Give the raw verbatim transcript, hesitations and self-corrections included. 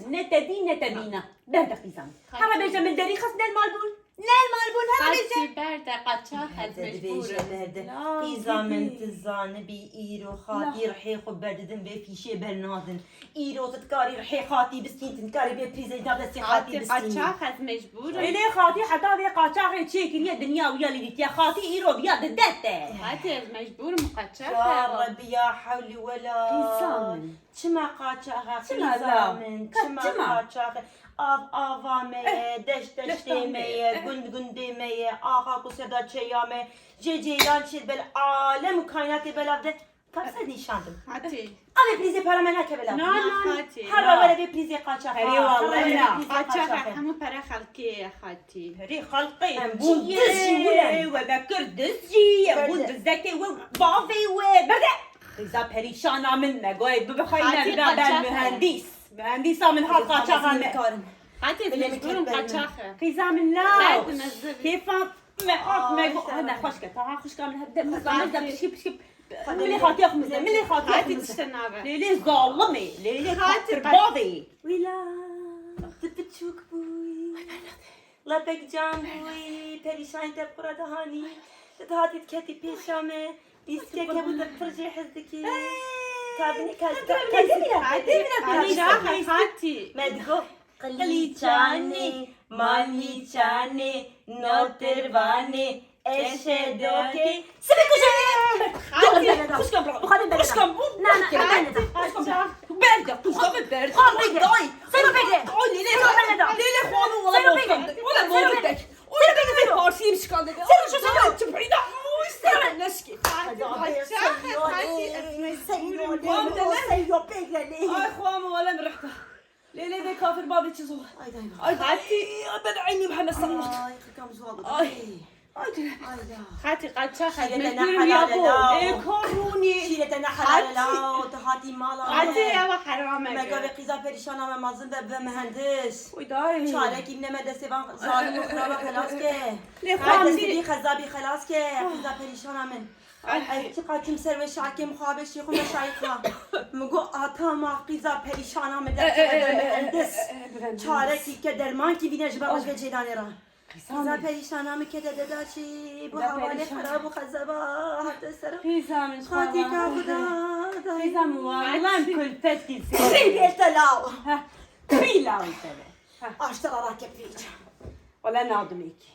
Ne te dî, ne te dîna. Berde qîza min. Hera bêje min derî xist, ne li mal bûn. Ne li mal bûn, hera bêje. Qeçî berde, qaçax ez mecbûr im. Qîza min, tu zanibî îro xatî rihê xwe berdidin vê fîşê bernadin. Îro tu dikarî rihê xatî bistîn, tu dikarî vê prîzê da destê xatî bistînî. Qaçax ez mecbûr im. Lê xatî heta vê qaçaxê çêkiriye dinya wiya lê dîtiye. Xatî îro viya dide te. Xatî ez mecbûr im qaçax. Ya Rebbi ya hewlî wela. Qîza min. Çima qaçaxa, qîza min, çima qaçaxe? Av ava me ye, deşt deştê me ye, gund gundê me ye, axa ku ser da çêya me, jê cêyan çê bel alem û kaynatê belav de. Ka ser nîşandim. Hatî. Avê prîzê para me nake belav. Na, na, Hatî. Herra were vê prîzê qaçaxa. Herê wala na. Qaçaxa hemû pere xelkê ye Hatî. Herê xelkê. Em bûn diz jî wile. We me kir diz jî, em bûn dizekê we bavê we. Berde. Qîza perîşana min me goyê bibixeyne bira ber mühendîs. Mühendîsa min hat qaçaxa me. Hatî ez mecbûr im qaçaxe. Qîza min na. Kêfa me hat me go. Hana xweşke. Taha xwişka min hevde mizda mizda pişkî pişkî. Milê xatiya xwe mizde. Milê xatiya xwe mizde. Hatî tişte nabe. Lêlê zalimê. Lêlê kafirbavê. Wîla. Tu piçûk bûyî. Lepek can bûyî, perîşanî te bi xwe re dihanî, tu dihatî diketî pêşa me, lîstikek hebû te bi pir jê hez dikî. Ka binî ka ka ka me digot qilîçanê, malîçanê, notirvanê, eşedokê. Sibê kujê! Hatî, xwişka min bira. Xwişka min bû. Na, na, berde. Xwişka min berde. Xwişka min berde. Xwişka min berde. Dayê. Sero berde. Ay, lê lê. Sero berde. Lê lê xwe min wala boktan. Wala boktan. Oy, beni bir parçayı çıkardı. Sero şu sero. Çıpayı da. Oy, sero neşki. Sero pek lelê. Ay, xwe min wala min rihta. Lê lê vê kafir bavê çi zor. Ay, dayê. Ay, Hatî. Ay, ben eynî Mihemed sallallahu. Ay, qirka min zor. Ay. Ay, Hatî qaçax ez mecbûr im ya bo. Ê korûnî. Şîrete ne helal e la, tu hatî mala me. Hatî ewa heram e. Me gavê qîza perîşana me mazin be, be mühendis. Oy dayê. Çarekî bine me destê van zalim û xiraba xelas ke. Lê xwe destê vî xezabî xelas ke, qîza perîşana min. Ez çiqa çûm ser wê şarkê mixabê şêxû me şayîqa. Min got ata ma qîza perîşana min derkeve be mühendis. Çarekî ke dermankî bîne ji ber ji vê cêlanê re. Qîza perîşana min kete deda çî, bu hevalê xerab û xezeba hate ser. Qîza min Xatîka Xuda. Qîza min wallah em kulfet kî. Sî bêlte law. Heh. Pî law teve. Aştera rakep vîç. Wala nadim êkî.